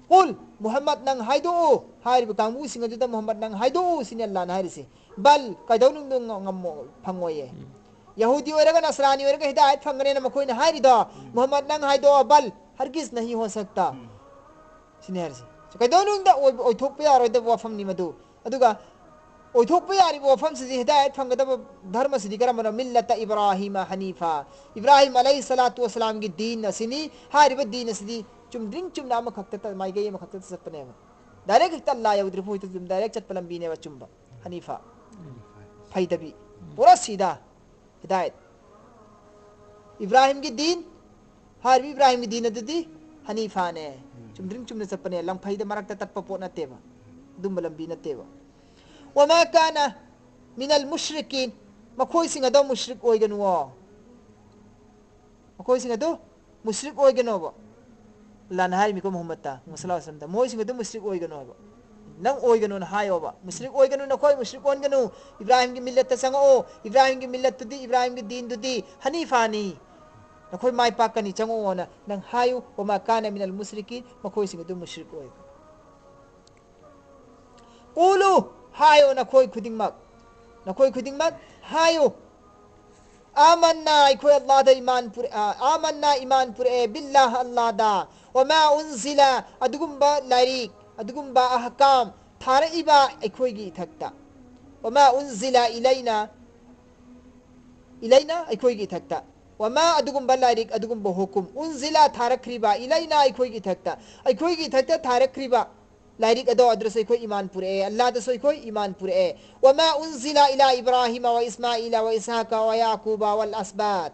"ꯀꯨꯜ", ꯃꯨꯍꯝꯃꯗ, ꯅꯪ ꯍꯥꯏꯗꯣꯛꯎ, ꯍꯥꯏꯔꯤꯕ ꯀꯥꯡꯕꯨꯁꯤꯡ ꯑꯗꯨꯗ, "ꯃꯨꯍꯝꯃꯗ, ꯅꯪ ꯍꯥꯏꯗꯣꯛꯎ", ꯁꯤꯅꯤ ꯑꯜꯂꯥꯍꯅ ꯍꯥꯏꯔꯤꯁꯤ꯫ "ꯕꯜ", ꯀꯩꯗꯧꯅꯨꯡꯗ ꯉ-, ꯉꯝꯃꯣ-, ꯐꯪꯉꯣꯏꯌꯦ꯫ ꯎꯝ꯫ ꯌꯍꯨꯗꯤ ꯑꯣꯏꯔꯒ ꯅꯁꯔꯥꯅꯤ ꯑꯣꯏꯔꯒ ꯍꯤꯗꯥꯌꯠ ꯐꯪꯒꯅꯦꯅ ꯃꯈꯣꯏꯅ ꯍꯥꯏꯔꯤꯗꯣ, ꯎꯝ꯫ "ꯃꯨꯍꯝꯃꯗ, ꯅꯪ ꯍꯥꯏꯗꯣꯛꯑꯣ", "ꯕꯜ", ꯍꯔꯒꯤꯖ ꯅꯍꯤ ꯍꯣ ꯁꯛꯇꯥ꯫ ꯎꯝ꯫ ꯁꯤꯅꯤ ꯍꯥꯏꯔꯤꯁꯤ꯫ ꯀꯩꯗꯧꯅꯨꯡꯗ ꯑꯣꯏ-, ꯑꯣꯏꯊꯣꯛꯄ ꯌꯥꯔꯣꯏꯗꯕ ꯋꯥꯐꯝꯅꯤ ꯃꯗꯨ꯫ ꯑꯗꯨꯒ ꯑꯣꯏꯊꯣꯛꯄ ꯌꯥꯔꯤꯕ ꯋꯥꯐꯝꯁꯤꯗꯤ, ꯍꯤꯗꯥꯌꯠ ꯐꯪꯒꯗꯕ ꯙꯔꯃꯁꯤꯗꯤ ꯀꯔꯝꯕꯅꯣ? ꯃꯤꯜꯂꯇ ꯏꯕ꯭ꯔꯥꯍꯤꯃ ꯍꯅꯤꯐꯥ꯫ ꯏꯕ꯭ꯔꯥꯍꯤꯝ ꯑꯂꯩꯍꯤ ꯁꯂꯥꯇꯨ ꯋꯁꯂꯥꯝꯒꯤ ꯗꯤꯟ ꯑꯁꯤꯅꯤ꯫ ꯍꯥꯏꯔꯤꯕ ꯗꯤꯟ ꯑꯁꯤꯗꯤ ꯆꯨꯝꯗ꯭ꯔꯤꯡ ꯆꯨꯝꯅ ꯑꯃꯈꯛꯇ, ꯃꯥꯏꯀꯩ ꯑꯃꯈꯛꯇꯗ ꯆꯠꯄꯅꯦꯕ꯫ ꯗꯥꯏꯔꯦꯛ ꯍꯦꯛꯇ ꯑꯜꯂꯥ ꯌꯧꯗ꯭ꯔꯤ ꯐꯥꯎ ꯑꯗꯨꯝ ꯗꯥꯏꯔꯦꯛ ꯆꯠꯄ ꯂꯝꯕꯤꯅꯦꯕ ꯆꯨꯝꯕ꯫ ꯍꯅꯤꯐꯥ꯫ ꯐꯩꯗꯕꯤ꯫ ꯄꯨꯔꯥ ꯁꯤꯗꯥ꯫ ꯍꯤꯗꯥꯌꯠ꯫ ꯏꯕ꯭ꯔꯥꯍꯤꯝꯒꯤ ꯗꯤꯟ, ꯍꯥꯏꯔꯤꯕ ꯏꯕ꯭ꯔꯥꯍꯤꯝꯒꯤ ꯗꯤꯟ ꯑꯗꯨꯗꯤ ꯍꯅꯤꯐꯥꯅꯦ꯫ ꯎꯝ꯫ ꯆꯨꯝꯗ꯭ꯔꯤꯡ ꯆꯨꯝꯅ ꯆꯠꯄꯅꯦ, ꯂꯝꯐꯩꯗ ꯃꯔꯛꯇ ꯇꯠꯄ ꯄꯣꯠ ꯅꯠꯇꯦꯕ꯫ ꯑꯗꯨꯝꯕ ꯂꯝꯕꯤ ꯅꯠꯇꯦꯕ꯫ "ꯋꯃꯥ ꯀꯥꯅ ꯃꯤꯅꯜ ꯃꯨꯁ꯭ꯔꯤꯀꯤꯟ", ꯃꯈꯣꯏꯁꯤꯡ ꯑꯗꯣ ꯃꯨꯁ꯭ꯔꯤꯛ ꯑꯣꯏꯒꯅꯨꯋꯣ꯫ ꯃꯈꯣꯏꯁꯤꯡ ꯑꯗꯨ ꯃꯨꯁ꯭ꯔꯤꯛ ꯑꯣꯏꯒꯅꯣꯕ꯫ ꯑꯜꯂꯥꯍꯅ ꯍꯥꯏꯔꯤꯃꯤꯀꯣ ꯃꯨꯍꯝꯃꯗꯇ, ꯃꯨꯍꯝꯃꯗ ꯁꯜꯂꯜꯂꯥꯍꯨ ꯑꯂꯥꯏꯍꯤ ꯋꯥꯁꯜꯂꯝꯗ, "ꯃꯣꯏꯁꯤꯡ ꯑꯗꯨ ꯃꯨꯁ꯭ꯔꯤꯛ ꯑꯣꯏꯒꯅꯣ" ꯍꯥꯏꯕ꯫ ꯅꯪ ꯑꯣꯏꯒꯅꯣꯅ ꯍꯥꯏꯌꯣꯕ꯫ ꯃꯨꯁ꯭ꯔꯤꯛ ꯑꯣꯏꯒꯅꯨ, ꯅꯈꯣꯏ ꯃꯨꯁ꯭ꯔꯤꯛ ꯑꯣꯟꯒꯅꯨ꯫ ꯏꯕ꯭ꯔꯥꯍꯤꯝꯒꯤ ꯃꯤꯜꯂꯠꯇ ꯆꯪꯉꯛꯑꯣ꯫ ꯏꯕ꯭ꯔꯥꯍꯤꯝꯒꯤ ꯃꯤꯜꯂꯠꯇꯨꯗꯤ, ꯏꯕ꯭ꯔꯥꯍꯤꯝꯒꯤ ꯗꯤꯟꯗꯨꯗꯤ ꯍꯅꯤꯐꯥꯅꯤ꯫ ꯅꯈꯣꯏ ꯃꯥꯏ ꯄꯥꯛꯀꯅꯤ, ꯆꯪꯉꯛꯑꯣꯅ ꯅꯪ ꯍꯥꯏꯌꯨ꯫ "ꯋꯃꯥ ꯀꯥꯅ ꯃꯤꯅꯜ ꯃꯨꯁ꯭ꯔꯤꯀꯤꯟ", ꯃꯈꯣꯏꯁꯤꯡ ꯑꯗꯨ ꯃꯨꯁ꯭ꯔꯤꯛ ꯑꯣꯏ꯫ "ꯀꯨꯂꯨ", ꯍꯥꯏꯌꯣ ꯅꯈꯣꯏ ꯈꯨꯗꯤꯡꯃꯛ, ꯅꯈꯣꯏ ꯈꯨꯗꯤꯡꯃꯛ ꯍꯥꯏꯌꯨ, "ꯑꯥꯃꯟꯅꯥ", ꯑꯩꯈꯣꯏ ꯑꯜꯂꯥꯗ ꯏꯃꯥꯟ ꯄꯨꯔ-, ꯑ, "ꯑꯥꯃꯟꯅꯥ", ꯏꯃꯥꯟ ꯄꯨꯔꯛꯑꯦ, "ꯕꯤꯜꯂꯥꯍ", ꯑꯜꯂꯥꯗ, "ꯋꯃꯥ ꯎꯟꯖꯤꯂꯥ", ꯑꯗꯨꯒꯨꯝꯕ ꯂꯥꯏꯔꯤꯛ, ꯑꯗꯨꯒꯨꯝꯕ ꯑꯍꯀꯥꯝ ꯊꯥꯔꯛꯏꯕ ꯑꯩꯈꯣꯏꯒꯤ ꯏꯊꯛꯇ, "ꯋꯃꯥ ꯎꯟꯖꯤꯂꯥ ꯏꯂꯩꯅꯥ", ꯏꯂꯩꯅꯥ, ꯑꯩꯈꯣꯏꯒꯤ ꯏꯊꯛꯇ, "ꯋꯃꯥ", ꯑꯗꯨꯒꯨꯝꯕ ꯂꯥꯏꯔꯤꯛ, ꯑꯗꯨꯒꯨꯝꯕ ꯍꯨꯀꯨꯝ, "ꯎꯟꯖꯤꯂꯥ", ꯊꯥꯔꯛꯈ꯭ꯔꯤꯕ, "ꯏꯂꯩꯅꯥ", ꯑꯩꯈꯣꯏꯒꯤ ꯏꯊꯛꯇ, ꯑꯩꯈꯣꯏꯒꯤ ꯏꯊꯛꯇ ꯊꯥꯔꯛꯈ꯭ꯔꯤꯕ ꯂꯥꯏꯔꯤꯛ ꯑꯗꯣ, ꯑꯗꯨꯗꯁꯨ ꯑꯩꯈꯣꯏ ꯏꯃꯥꯟ ꯄꯨꯔꯛꯑꯦ, ꯑꯜꯂꯥꯗꯁꯨ ꯑꯩꯈꯣꯏ ꯏꯃꯥꯟ ꯄꯨꯔꯛꯑꯦ꯫ "ꯋꯃꯥ ꯎꯟꯖꯤꯂꯥ ꯏꯂꯥ ꯏꯕ꯭ꯔꯥꯍꯤꯃ ꯋ ꯏꯁꯃꯥꯏꯂꯥ ꯋ ꯏꯁꯍꯥꯀ ꯋ ꯌꯥꯀꯨꯕ ꯋꯜ ꯑꯁꯕꯥꯠ",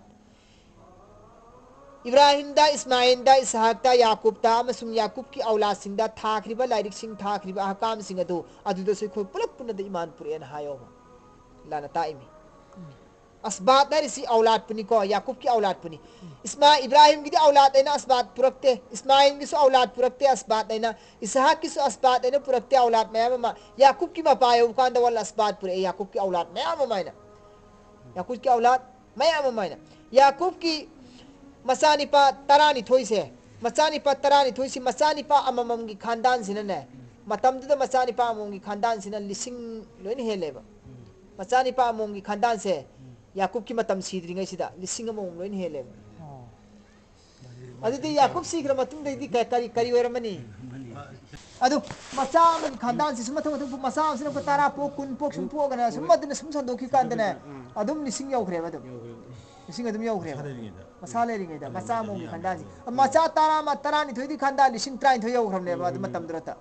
ꯏꯕ꯭ꯔꯥꯍꯤꯝꯗ, ꯏꯁꯃꯥꯏꯜꯗ, ꯏꯁꯍꯥꯛꯇ, ꯌꯥꯀꯨꯕꯇ ꯑꯃꯁꯨꯡ ꯌꯥꯀꯨꯕꯀꯤ ꯑꯧꯂꯥꯗꯁꯤꯡꯗ ꯊꯥꯈ꯭ꯔꯤꯕ ꯂꯥꯏꯔꯤꯛꯁꯤꯡ, ꯊꯥꯈ꯭ꯔꯤꯕ ꯑꯍꯀꯥꯝꯁꯤꯡ ꯑꯗꯨ, ꯑꯗꯨꯗꯁꯨ ꯑꯩꯈꯣꯏ ꯄꯨꯂꯞ ꯄꯨꯟꯅꯗ ꯏꯃꯥꯟ ꯄꯨꯔꯛꯑꯦꯅ ꯍꯥꯏꯌꯣꯕ꯫ ꯑꯜꯂꯥꯅ ꯇꯥꯛꯏꯃꯤ꯫ ꯑꯁꯕꯥꯠ ꯍꯥꯏꯔꯤꯁꯤ ꯑꯧꯂꯥꯗꯄꯨꯅꯤꯀꯣ, ꯌꯥꯀꯨꯕꯀꯤ ꯑꯧꯂꯥꯗꯄꯨꯅꯤ꯫ ꯏꯁꯃꯥ-, ꯏꯕ꯭ꯔꯥꯍꯤꯝꯒꯤꯗꯤ ꯑꯧꯂꯥꯗ ꯍꯥꯏꯅ ꯑꯁꯕꯥꯠ ꯄꯨꯔꯛꯇꯦ, ꯏꯁꯃꯥꯏꯜꯒꯤꯁꯨ ꯑꯧꯂꯥꯗ ꯄꯨꯔꯛꯇꯦ ꯑꯁꯕꯥꯠ ꯍꯥꯏꯅ, ꯏꯁꯍꯥꯛꯀꯤꯁꯨ ꯑꯁꯕꯥꯠ ꯍꯥꯏꯅ ꯄꯨꯔꯛꯇꯦ ꯑꯧꯂꯥꯗ ꯃꯌꯥꯝ ꯑꯃ꯫ ꯌꯥꯀꯨꯕꯀꯤ ꯃꯄꯥ ꯌꯧꯕ ꯀꯥꯟꯗ ꯋꯜ ꯑꯁꯕꯥꯠ ꯄꯨꯔꯛꯑꯦ, ꯌꯥꯀꯨꯕꯀꯤ ꯑꯧꯂꯥꯗ ꯃꯌꯥꯝ ꯑꯃ ꯍꯥꯏꯅ꯫ ꯌꯥꯀꯨꯕꯀꯤ ꯑꯧꯂꯥꯗ ꯃꯌꯥꯝ ꯑꯃ ꯍꯥꯏꯅ꯫ ꯌꯥꯀꯨꯕꯀꯤ ꯃꯆꯥꯅꯤꯄꯥ ꯇꯔꯥꯅꯤꯊꯣꯏꯁꯦ, ꯃꯆꯥꯅꯤꯄꯥ ꯇꯔꯥꯅꯤꯊꯣꯏꯁꯤ ꯃꯆꯥꯅꯤꯄꯥ ꯑꯃꯃꯝꯒꯤ ꯈꯥꯟꯗꯥꯟꯁꯤꯅꯅꯦ, ꯃꯇꯝꯗꯨꯗ ꯃꯆꯥꯅꯤꯄꯥ ꯑꯃꯃꯝꯒꯤ ꯈꯥꯟꯗꯥꯟꯁꯤꯅ ꯂꯤꯁꯤꯡ ꯂꯣꯏꯅ ꯍꯦꯜꯂꯦꯕ꯫ ꯃꯆꯥꯅꯤꯄꯥ ꯑꯃꯃꯝꯒꯤ ꯈꯥꯟꯗꯥꯟꯁꯦ ꯌꯥꯀꯨꯕꯀꯤ ꯃꯇꯝ ꯁꯤꯗ꯭ꯔꯤꯉꯩꯁꯤꯗ ꯂꯤꯁꯤꯡ ꯑꯃꯃꯝ ꯂꯣꯏꯅ ꯍꯦꯜꯂꯦꯕ꯫ ꯑꯣ꯫ ꯑꯗꯨꯗꯤ ꯌꯥꯀꯨꯕ ꯁꯤꯈ꯭ꯔ ꯃꯇꯨꯡꯗꯩꯗꯤ ꯀ-, ꯀꯔꯤ, ꯀꯔꯤ ꯑꯣꯏꯔꯝꯃꯅꯤ? ꯑꯗꯨ ꯃꯆꯥ ꯑꯃꯒꯤ ꯈꯟꯗꯥꯟꯁꯤ ꯁꯨꯝ ꯃꯊꯪ ꯃꯊꯪ ꯄꯣꯛ-, ꯃꯆꯥ ꯑꯃꯁꯤꯅ ꯄꯣꯛ ꯇꯔꯥ ꯄꯣꯛ, ꯀꯨꯟ ꯄꯣꯛ, ꯁꯨꯝ ꯄꯣꯛꯑꯒꯅꯦ, ꯁꯨꯝ ꯑꯗꯨꯅ ꯁꯨꯝ ꯁꯟꯗꯣꯛꯈꯤ ꯀꯥꯟꯗꯅꯦ, ꯑꯗꯨꯝ ꯂꯤꯁꯤꯡ ꯌꯧꯈ꯭ꯔꯦꯕ ꯑꯗꯨꯝ꯫ ꯂꯤꯁꯤꯡ ꯑꯗꯨꯝ ꯌꯧꯈ꯭ꯔꯦꯕ꯫ ꯃꯁꯥ ꯂꯩꯔꯤꯉꯩꯗ꯫ ꯃꯁꯥ ꯂꯩꯔꯤꯉꯩꯗ, ꯃꯆꯥ ꯑꯃꯒꯤ ꯈꯟꯗꯥꯟꯁꯤ꯫ ꯃꯆꯥ ꯇꯔꯥ ꯑꯃ, ꯇꯔꯥꯅꯤꯊꯣꯏꯗꯤ ꯈꯟꯗꯥꯟ ꯂꯤꯁꯤꯡ ꯇꯔꯥꯅꯤꯊꯣꯏ ꯌꯧꯈ꯭ꯔꯕꯅꯦꯕ ꯑꯗꯨ ꯃꯇꯝꯗꯨꯗ꯫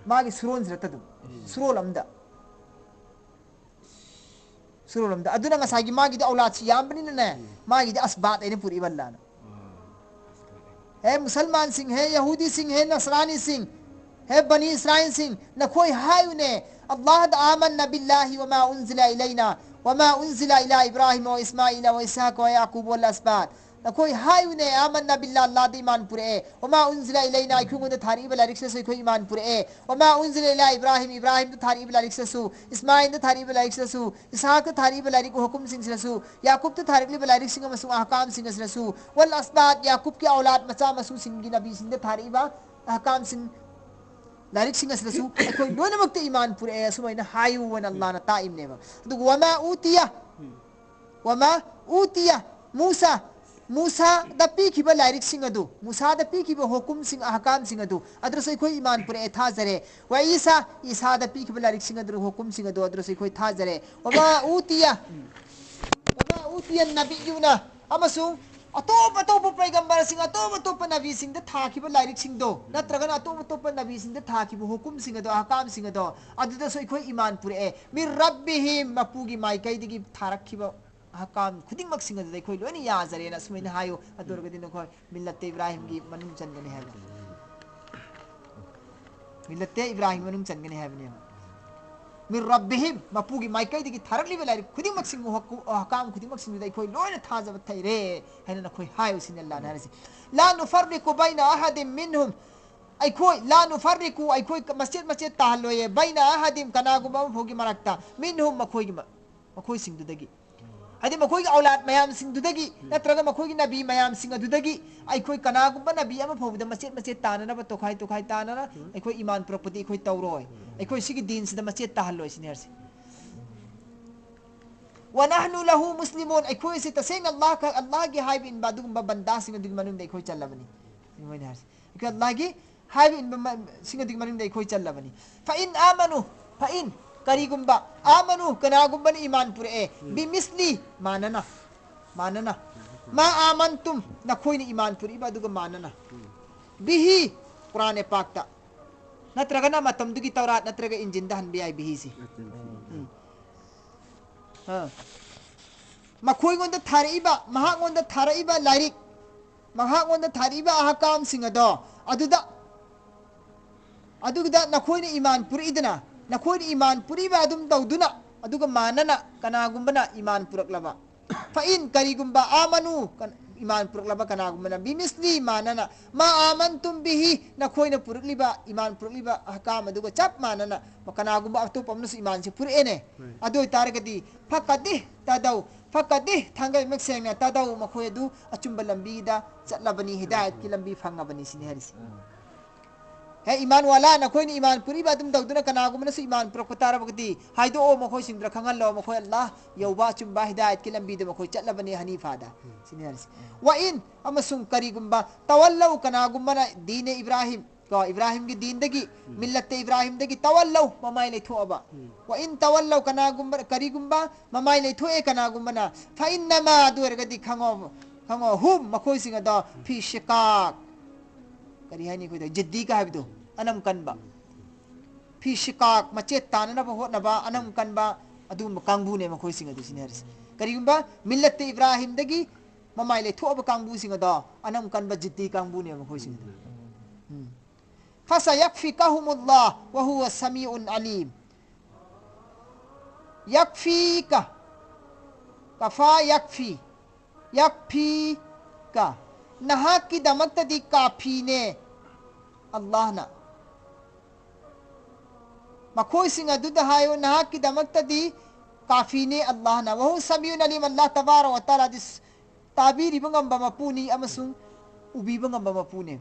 ꯃꯥꯒꯤ ꯁꯨꯔꯣꯟꯁꯤꯗ ꯑꯗꯨꯝ꯫ ꯁꯨꯔꯣꯜ ꯑꯝꯗ꯫ ꯁꯨꯔꯣꯜ ꯑꯝꯗ꯫ ꯑꯗꯨꯅ ꯉꯁꯥꯏꯒꯤ ꯃꯥꯒꯤꯗꯤ ꯑꯧꯂꯥꯗꯁꯤ ꯌꯥꯝꯕꯅꯤꯅꯅꯦ, ꯃꯥꯒꯤꯗꯤ ꯑꯁꯕꯥꯠ ꯍꯥꯏꯅ ꯄꯨꯔꯛꯏꯕ ꯑꯜꯂꯥꯅ꯫ ꯍꯦ ꯃꯨꯁꯜꯃꯥꯟꯁꯤꯡ, ꯍꯦ ꯌꯍꯨꯗꯤꯁꯤꯡ, ꯍꯦ ꯅꯁꯔꯥꯅꯤꯁꯤꯡ, ꯍꯦ ꯕꯅꯤ ꯏꯁꯔꯥꯏꯜꯁꯤꯡ, ꯅꯈꯣꯏ ꯍꯥꯏꯌꯨꯅꯦ, ꯑꯜꯂꯥꯍꯗ آمنا بالله وما أنزل إلينا وما أنزل إلى إبراهيم وإسماعيل وإسحاق ويعقوب والأسباط꯫ ꯅꯈꯣꯏ ꯍꯥꯏꯌꯨꯅꯦ, آمنا بالله, ꯑꯜꯂꯥꯍꯗ ꯏꯃꯥꯟ ꯄꯨꯔꯛꯑꯦ, وما أنزل إلينا, ꯑꯩꯈꯣꯏꯉꯣꯟꯗ ꯊꯥꯔꯛꯏꯕ ꯂꯥꯏꯔꯤꯛꯁꯤꯗꯁꯨ ꯑꯩꯈꯣꯏ ꯏꯃꯥꯟ ꯄꯨꯔꯛꯑꯦ, وما أنزل إلى إبراهيم, ꯏꯕ꯭ꯔꯥꯍꯤꯝꯗ ꯊꯥꯔꯛꯏꯕ ꯂꯥꯏꯔꯤꯛꯁꯤꯗꯁꯨ, ꯏꯁꯃꯥꯏꯜꯗ ꯊꯥꯔꯛꯏꯕ ꯂꯥꯏꯔꯤꯛꯁꯤꯗꯁꯨ, ꯏꯁꯍꯥꯛꯇ ꯊꯥꯔꯛꯏꯕ ꯂꯥꯏꯔꯤꯛ ꯍꯨꯀꯨꯝꯁꯤꯡꯁꯤꯗꯁꯨ, ꯌꯥꯀꯨꯕꯇ ꯊꯥꯔꯛꯂꯤꯕ ꯂꯥꯏꯔꯤꯛꯁꯤꯡ ꯑꯃꯁꯨꯡ ꯑꯍꯀꯥꯝꯁꯤꯡ ꯑꯁꯤꯗꯁꯨ, والأسباط, ꯌꯥꯀꯨꯕꯀꯤ ꯑꯧꯂꯥꯗ ꯃꯆꯥ ꯃꯁꯨꯁꯤꯡꯒꯤ ꯅꯕꯤꯁꯤꯡꯗ ꯊꯥꯔꯛꯏꯕ ꯑꯍꯀꯥꯝꯁꯤꯡ, ꯂꯥꯏꯔꯤꯛꯁꯤꯡ ꯑꯁꯤꯗꯁꯨ ꯑꯩꯈꯣꯏ ꯂꯣꯏꯅꯃꯛꯇ ꯏꯃꯥꯟ ꯄꯨꯔꯛꯑꯦ, ꯑꯁꯨꯃꯥꯏꯅ ꯍꯥꯏꯌꯨ ꯍꯥꯏꯅ ꯑꯜꯂꯥꯍꯅ ꯇꯥꯛꯏꯕꯅꯦꯕ꯫ ꯑꯗꯨꯒ وما أوتي, وما أوتي موسى, ꯃꯨꯁꯥꯗ ꯄꯤꯈꯤꯕ ꯂꯥꯏꯔꯤꯛꯁꯤꯡ ꯑꯗꯨ, ꯃꯨꯁꯥꯗ ꯄꯤꯈꯤꯕ ꯍꯨꯀꯨꯝꯁꯤꯡ, ꯑꯍꯀꯥꯝꯁꯤꯡ ꯑꯗꯨ, ꯑꯗꯨꯗꯁꯨ ꯑꯩꯈꯣꯏ ꯏꯃꯥꯟ ꯄꯨꯔꯛꯑꯦ, ꯊꯥꯖꯔꯦ꯫ وعيسى, ꯏꯁꯥꯗ ꯄꯤꯈꯤꯕ ꯂꯥꯏꯔꯤꯛꯁꯤꯡ ꯑꯗꯨ, ꯍꯨꯀꯨꯝꯁꯤꯡ ꯑꯗꯨ, ꯑꯗꯨꯗꯁꯨ ꯑꯩꯈꯣꯏ ꯊꯥꯖꯔꯦ꯫ وما أوتي, وما أوتي النبيون, ꯑꯃꯁꯨꯡ ꯑꯇꯣꯞ ꯑꯇꯣꯞꯄ ꯄꯩꯒꯝꯕꯔꯁꯤꯡ, ꯑꯇꯣꯞ ꯑꯇꯣꯞꯄ ꯅꯕꯤꯁꯤꯡꯗ ꯊꯥꯈꯤꯕ ꯂꯥꯏꯔꯤꯛꯁꯤꯡꯗꯣ, ꯅꯠꯇ꯭ꯔꯒꯅ ꯑꯇꯣꯞ ꯑꯇꯣꯞꯄ ꯅꯕꯤꯁꯤꯡꯗ ꯊꯥꯈꯤꯕ ꯍꯨꯀꯨꯝꯁꯤꯡ ꯑꯗꯣ, ꯑꯍꯀꯥꯝꯁꯤꯡ ꯑꯗꯣ, ꯑꯗꯨꯗꯁꯨ ꯑꯩꯈꯣꯏ ꯏꯃꯥꯟ ꯄꯨꯔꯛꯑꯦ꯫ من ربهم, ꯃꯄꯨꯒꯤ ꯃꯥꯏꯀꯩꯗꯒꯤ ꯊꯥꯔꯛꯈꯤꯕ ꯑꯍꯀꯥꯝ ꯈꯨꯗꯤꯡꯃꯛꯁꯤꯡ ꯑꯗꯨꯗ ꯑꯩꯈꯣꯏ ꯂꯣꯏꯅ ꯌꯥꯖꯔꯦꯅ ꯑꯁꯨꯃꯥꯏꯅ ꯍꯥꯏꯌꯨ꯫ ꯑꯗꯨ ꯑꯣꯏꯔꯒꯗꯤ ꯅꯈꯣꯏ ꯃꯤꯜꯂꯠꯇꯦ ꯏꯕ꯭ꯔꯥꯍꯤꯝꯒꯤ ꯃꯅꯨꯡ ꯆꯟꯒꯅꯤ ꯍꯥꯏꯕ꯫ ꯃꯤꯜꯂꯠꯇꯦ ꯏꯕ꯭ꯔꯥꯍꯤꯝ ꯃꯅꯨꯡ ꯆꯟꯒꯅꯤ ꯍꯥꯏꯕꯅꯦꯕ꯫ من ربهم, ꯃꯄꯨꯒꯤ ꯃꯥꯏꯀꯩꯗꯒꯤ ꯊꯥꯔꯛꯂꯤꯕ ꯂꯥꯏꯔꯤꯛ ꯈꯨꯗꯤꯡꯃꯛꯁꯤꯡ, ꯑꯍꯀꯥꯝ ꯈꯨꯗꯤꯡꯃꯛꯁꯤꯡꯗꯨꯗ ꯑꯩꯈꯣꯏ ꯂꯣꯏꯅ ꯊꯥꯖꯕ ꯊꯩꯔꯦ ꯍꯥꯏꯅ ꯅꯈꯣꯏ ꯍꯥꯏꯌꯨ ꯁꯤꯅꯤ ꯑꯜꯂꯥꯍꯅ ꯍꯥꯏꯔꯤꯁꯤ꯫ لا نفرق بين أحد منهم, ꯑꯩꯈꯣꯏ, لا نفرق, ꯑꯩꯈꯣꯏ ꯃꯆꯦꯠ ꯃꯆꯦꯠ ꯇꯥꯍꯜꯂꯣꯏꯌꯦ, بين أحد, ꯀꯅꯥꯒꯨꯝꯕ ꯑꯃ ꯐꯥꯎꯒꯤ ꯃꯔꯛꯇ, منهم, ꯃꯈꯣꯏꯒꯤ ꯃ-, ꯃꯈꯣꯏꯁꯤꯡꯗꯨꯗꯒꯤ, ꯍꯥꯏꯗꯤ ꯃꯈꯣꯏꯒꯤ ꯑꯧꯂꯥꯗ ꯃꯌꯥꯝꯁꯤꯡꯗꯨꯗꯒꯤ, ꯅꯠꯇ꯭ꯔꯒ ꯃꯈꯣꯏꯒꯤ ꯅꯕꯤ ꯃꯌꯥꯝꯁꯤꯡ ꯑꯗꯨꯗꯒꯤ ꯑꯩꯈꯣꯏ ꯀꯅꯥꯒꯨꯝꯕ ꯅꯕꯤ ꯑꯃ ꯐꯥꯎꯕꯗ ꯃꯆꯦꯠ ꯃꯆꯦꯠ ꯇꯥꯅꯅꯕ, ꯇꯣꯈꯥꯏ ꯇꯣꯈꯥꯏ ꯇꯥꯅꯅ ꯑꯩꯈꯣꯏ ꯏꯃꯥꯟ ꯄꯨꯔꯛꯄꯗꯤ ꯑꯩꯈꯣꯏ ꯇꯧꯔꯣꯏ꯫ ꯑꯩꯈꯣꯏ ꯁꯤꯒꯤ ꯗꯤꯟꯁꯤꯗ ꯃꯆꯦꯠ ꯇꯥꯍꯜꯂꯣꯏ ꯁꯤꯅꯤ ꯍꯥꯏꯔꯤꯁꯦ꯫ ونحن له مسلمون, ꯑꯩꯈꯣꯏ ꯑꯁꯤ ꯇꯁꯦꯡꯅ ꯑꯜꯂꯥꯍ ꯈꯛ, ꯑꯜꯂꯥꯍꯒꯤ ꯍꯥꯏꯕ ꯏꯟꯕ ꯑꯗꯨꯒꯨꯝꯕ ꯕꯟꯗꯥꯁꯤꯡ ꯑꯗꯨꯒꯤ ꯃꯅꯨꯡꯗ ꯑꯩꯈꯣꯏ ꯆꯜꯂꯕꯅꯤ꯫ ꯃꯣꯏꯅ ꯍꯥꯏꯔꯤꯁꯦ, ꯑꯩꯈꯣꯏ ꯑꯜꯂꯥꯍꯒꯤ ꯍꯥꯏꯕ ꯏꯟꯕ ꯃ-, ꯁꯤꯡ ꯑꯗꯨꯒꯤ ꯃꯅꯨꯡꯗ ꯑꯩꯈꯣꯏ ꯆꯜꯂꯕꯅꯤ꯫ ꯐ ꯏꯟ ꯑꯥꯃꯅꯨ, ꯐ ꯏꯟ, ꯀꯔꯤꯒꯨꯝꯕ, ꯑꯥꯃꯅꯨ, ꯀꯅꯥꯒꯨꯝꯕꯅ ꯏꯃꯥꯟ ꯄꯨꯔꯛꯑꯦ, ꯎꯝ꯫ ꯕꯤꯃꯤꯁꯂꯤ, ꯃꯥꯟꯅꯅ, ꯃꯥꯟꯅꯅ, ꯃꯥ ꯑꯥꯃꯟꯇꯨꯝ, ꯅꯈꯣꯏꯅ ꯏꯃꯥꯟ ꯄꯨꯔꯛꯏꯕ ꯑꯗꯨꯒ ꯃꯥꯟꯅꯅ, ꯎꯝ꯫ ꯕꯤꯍꯤ, ꯀꯨꯔꯥꯟ ꯄꯥꯛꯇ, ꯅꯠꯇ꯭ꯔꯒꯅ ꯃꯇꯝꯗꯨꯒꯤ ꯇꯧꯔꯥꯠ ꯅꯠꯇ꯭ꯔꯒ ꯏꯟꯖꯤꯟꯗ ꯍꯟꯕ ꯌꯥꯏ ꯕꯤꯍꯤꯁꯤ꯫ ꯎꯝ꯫ ꯑ꯫ ꯃꯈꯣꯏꯉꯣꯟꯗ ꯊꯥꯔꯛꯏꯕ, ꯃꯍꯥꯛꯉꯣꯟꯗ ꯊꯥꯔꯛꯏꯕ ꯂꯥꯏꯔꯤꯛ, ꯃꯍꯥꯛꯉꯣꯟꯗ ꯊꯥꯔꯛꯏꯕ ꯑꯍꯀꯥꯝꯁꯤꯡ ꯑꯗꯣ, ꯑꯗꯨꯗ, ꯑꯗꯨꯗ ꯅꯈꯣꯏꯅ ꯏꯃꯥꯟ ꯄꯨꯔꯛꯏꯗꯅ, ꯅꯈꯣꯏꯅ ꯏꯃꯥꯟ ꯄꯨꯔꯛꯏꯕ ꯑꯗꯨꯝ ꯇꯧꯗꯨꯅ, ꯑꯗꯨꯒ ꯃꯥꯟꯅꯅ ꯀꯅꯥꯒꯨꯝꯕꯅ ꯏꯃꯥꯟ ꯄꯨꯔꯛꯂꯕ, ꯐ ꯏꯟ, ꯀꯔꯤꯒꯨꯝꯕ, ꯑꯥꯃꯅꯨ, ꯀꯟ-, ꯏꯃꯥꯟ ꯄꯨꯔꯛꯂꯕ ꯀꯅꯥꯒꯨꯝꯕꯅ, ꯕꯤꯃꯤꯁꯂꯤ, ꯃꯥꯟꯅꯅ, ꯃꯥ ꯑꯥꯃꯟꯇꯨꯝ ꯕꯤꯍꯤ, ꯅꯈꯣꯏꯅ ꯄꯨꯔꯛꯂꯤꯕ, ꯏꯃꯥꯟ ꯄꯨꯔꯛꯂꯤꯕ ꯑꯍꯀꯥꯝ ꯑꯗꯨꯒ ꯆꯞ ꯃꯥꯟꯅꯅ, ꯀꯅꯥꯒꯨꯝꯕ ꯑꯇꯣꯞꯄ ꯑꯃꯅꯁꯨ ꯏꯃꯥꯟꯁꯦ ꯄꯨꯔꯛꯑꯦꯅꯦ꯫ ꯍꯣꯏ꯫ ꯑꯗꯨ ꯑꯣꯏꯇꯥꯔꯒꯗꯤ, ꯐꯀꯗꯤ ꯇꯗꯧ, ꯐꯀꯗꯤ, ꯊꯥꯡꯒꯩ ꯃꯌꯦꯛ ꯁꯦꯡꯅ ꯇꯗꯧ, ꯃꯈꯣꯏ ꯑꯗꯨ ꯑꯆꯨꯝꯕ ꯂꯝꯕꯤꯗ ꯆꯠꯂꯕꯅꯤ, ꯍꯤꯗꯥꯌꯠꯀꯤ ꯂꯝꯕꯤ ꯐꯪꯉꯕꯅꯤ ꯁꯤꯅꯤ ꯍꯥꯏꯔꯤꯁꯦ꯫ ꯎꯝ꯫ ꯍꯦ ꯏꯃꯥꯟ ꯋꯥꯂꯥ, ꯅꯈꯣꯏꯅ ꯏꯃꯥꯟ ꯄꯨꯔꯛꯏꯕ ꯑꯗꯨꯝ ꯇꯧꯗꯨꯅ ꯀꯅꯥꯒꯨꯝꯕꯅꯁꯨ ꯏꯃꯥꯟ ꯄꯨꯔꯛꯄ ꯇꯥꯔꯕꯗꯤ, ꯍꯥꯏꯗꯣꯛꯑꯣ, ꯃꯈꯣꯏꯁꯤꯡꯗꯨꯗ ꯈꯪꯍꯜꯂꯣ, ꯃꯈꯣꯏ ꯑꯜꯂꯥꯍ ꯌꯧꯕ ꯑꯆꯨꯝꯕ ꯍꯤꯗꯥꯌꯠꯀꯤ ꯂꯝꯕꯤꯗ ꯃꯈꯣꯏ ꯆꯠꯂꯕꯅꯤ ꯍꯅꯤꯐꯥꯗ꯫ ꯎꯝ꯫ ꯁꯤꯅꯤ ꯍꯥꯏꯔꯤꯁꯦ꯫ ꯎꯝ꯫ ꯋꯥ ꯏꯟ, ꯑꯃꯁꯨꯡ ꯀꯔꯤꯒꯨꯝꯕ, ꯇꯋꯜꯂꯧ, ꯀꯅꯥꯒꯨꯝꯕꯅ ꯗꯤꯅꯦ ꯏꯕ꯭ꯔꯥꯍꯤꯝ, ꯀꯣ, ꯏꯕ꯭ꯔꯥꯍꯤꯝꯒꯤ ꯗꯤꯟꯗꯒꯤ, ꯎꯝ꯫ ꯃꯤꯜꯂꯠꯇ ꯏꯕ꯭ꯔꯥꯍꯤꯝꯗꯒꯤ ꯇꯋꯜꯂꯧ, ꯃꯃꯥꯏ ꯂꯩꯊꯣꯛꯑꯕ꯫ ꯎꯝ꯫ ꯋꯥ ꯏꯟ ꯇꯋꯜꯂꯧ, ꯀꯅꯥꯒꯨꯝꯕ, ꯀꯔꯤꯒꯨꯝꯕ ꯃꯃꯥꯏ ꯂꯩꯊꯣꯛꯑꯦ ꯀꯅꯥꯒꯨꯝꯕꯅ, ꯐ ꯏꯟꯅꯃꯥ, ꯑꯗꯨ ꯑꯣꯏꯔꯒꯗꯤ ꯈꯪꯉꯣ, ꯈꯪꯉꯣ, ꯍꯨꯝ, ꯃꯈꯣꯏꯁꯤꯡ ꯑꯗꯣ, ꯐꯤ ꯁꯤꯀꯥꯛ, ꯀꯔꯤ ꯍꯥꯏꯅꯤ ꯑꯩꯈꯣꯏꯗ, ꯖꯤꯗꯤꯒ ꯍꯥꯏꯕꯗꯣ, ꯑꯅꯝ ꯀꯟꯕ꯫ ꯐꯤ ꯁꯤꯀꯥꯛ, ꯃꯆꯦꯠ ꯇꯥꯅꯅꯕ ꯍꯣꯠꯅꯕ, ꯑꯅꯝ ꯀꯟꯕ, ꯑꯗꯨꯒꯨꯝꯕ ꯀꯥꯡꯕꯨꯅꯦ ꯃꯈꯣꯏꯁꯤꯡ ꯑꯗꯨ ꯁꯤꯅꯤ ꯍꯥꯏꯔꯤꯁꯦ꯫ ꯀꯔꯤꯒꯨꯝꯕ ꯃꯤꯜꯂꯠꯇ ꯏꯕ꯭ꯔꯥꯍꯤꯝꯗꯒꯤ ꯃꯃꯥꯏ ꯂꯩꯊꯣꯛꯑꯕ ꯀꯥꯡꯕꯨꯁꯤꯡ ꯑꯗꯣ, ꯑꯅꯝ ꯀꯟꯕ ꯖꯤꯗꯤ ꯀꯥꯡꯕꯨꯅꯦ ꯃꯈꯣꯏꯁꯤꯡ ꯑꯗꯣ꯫ ꯎꯝ꯫ ꯐꯁꯌꯛꯐꯤꯀꯍꯨꯃꯨꯜꯂꯥꯍ ꯋꯍꯨꯋ ꯁꯃꯤꯎꯟ ꯑꯂꯤꯝ꯫ ꯌꯛꯐꯤꯀ꯫ ꯀꯐꯥ ꯌꯛꯐꯤ꯫ ꯌꯛꯐꯤꯀ꯫ ꯅꯍꯥꯛꯀꯤꯗꯃꯛꯇꯗꯤ ꯀꯥꯐꯤꯅꯦ ꯑꯜꯂꯥꯍꯅ꯫ ꯃꯈꯣꯏꯁꯤꯡ ꯑꯗꯨꯗ ꯍꯥꯏꯌꯨ, ꯅꯍꯥꯛꯀꯤꯗꯃꯛꯇꯗꯤ ꯀꯥꯐꯤꯅꯦ ꯑꯜꯂꯥꯍꯅ꯫ ꯋꯍꯨ ꯁꯃꯤꯎꯟ ꯑꯂꯤꯝ, ꯑꯜꯂꯥꯍ ꯇꯕꯥꯔꯛ ꯋ ꯇꯥꯂꯥꯗꯤ ꯇꯥꯕꯤꯔꯤꯕ ꯉꯝꯕ ꯃꯄꯨꯅꯤ ꯑꯃꯁꯨꯡ ꯎꯕꯤꯕ ꯉꯝꯕ ꯃꯄꯨꯅꯦ꯫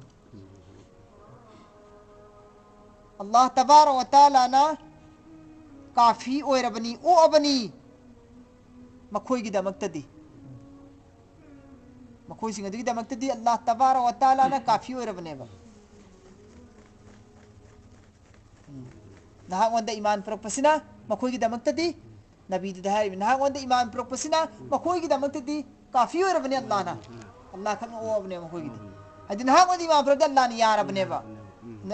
ꯑꯜꯂꯥꯍ ꯇꯕꯥꯔꯛ ꯋ ꯇꯥꯂꯥꯅ ꯀꯥꯐꯤ ꯑꯣꯏꯔꯕꯅꯤ, ꯑꯣꯛꯑꯕꯅꯤ ꯃꯈꯣꯏꯒꯤꯗꯃꯛꯇꯗꯤ꯫ ꯃꯈꯣꯏꯁꯤꯡ ꯑꯗꯨꯒꯤꯗꯃꯛꯇꯗꯤ ꯑꯜꯂꯥꯍ ꯇꯕꯥꯔꯛ ꯋ ꯇꯥꯂꯥꯅ ꯀꯥꯐꯤ ꯑꯣꯏꯔꯕꯅꯦꯕ꯫ ꯅꯍꯥꯛꯉꯣꯟꯗ ꯏꯃꯥꯟ ꯄꯨꯔꯛꯄꯁꯤꯅ ꯃꯈꯣꯏꯒꯤꯗꯃꯛꯇꯗꯤ, ꯅꯕꯤꯗꯨꯗ ꯍꯥꯏꯔꯤꯕ, ꯅꯍꯥꯛꯉꯣꯟꯗ ꯏꯃꯥꯟ ꯄꯨꯔꯛꯄꯁꯤꯅ ꯃꯈꯣꯏꯒꯤꯗꯃꯛꯇꯗꯤ ꯀꯥꯐꯤ ꯑꯣꯏꯔꯕꯅꯤ ꯑꯜꯂꯥꯍꯅ꯫ ꯑꯜꯂꯥꯍ ꯈꯛꯅ ꯑꯣꯛꯑꯕꯅꯦ ꯃꯈꯣꯏꯒꯤꯗꯤ꯫ ꯍꯥꯏꯗꯤ ꯅꯍꯥꯛꯉꯣꯟꯗ ꯏꯃꯥꯟ ꯄꯨꯔꯛꯇ ꯑꯜꯂꯥꯍꯅ ꯌꯥꯔꯕꯅꯦꯕ꯫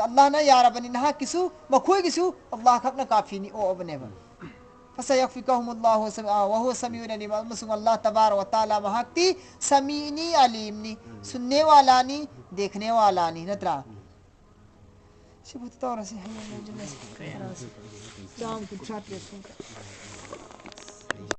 ꯑꯜꯂꯥꯍꯅ ꯌꯥꯔꯕꯅꯤ, ꯅꯍꯥꯛꯀꯤꯁꯨ ꯃꯈꯣꯏꯒꯤꯁꯨ ꯑꯜꯂꯥꯍ ꯈꯛꯅ ꯀꯥꯐꯤꯅꯤ ꯑꯣꯛꯑꯕꯅꯦꯕ꯫ فسيكفيكهم الله سم-، آه، وهو سميع عليم꯫ ꯑꯃꯁꯨꯡ ꯑꯜꯂꯥꯍ ꯇꯕꯥꯔ ꯋ ꯇꯥꯂꯥ ꯃꯍꯥꯛꯇꯤ ꯁꯃꯤꯅꯤ, ꯑꯂꯤꯝꯅꯤ, ꯁꯨꯟꯅꯦ ꯋꯥꯂꯥꯅꯤ, ꯗꯦꯈꯅꯦ ꯋꯥꯂꯥꯅꯤ, ꯅꯠꯇ꯭ꯔꯥ? ꯁꯤꯕꯨ ꯇꯧꯔꯁꯤ, ꯍꯌꯦꯡ ꯅꯨꯡꯊꯤꯜ ꯆꯥꯝ ꯀꯨꯟꯊ꯭ꯔꯥ ꯇꯔꯦꯠ ꯁꯨꯝ꯫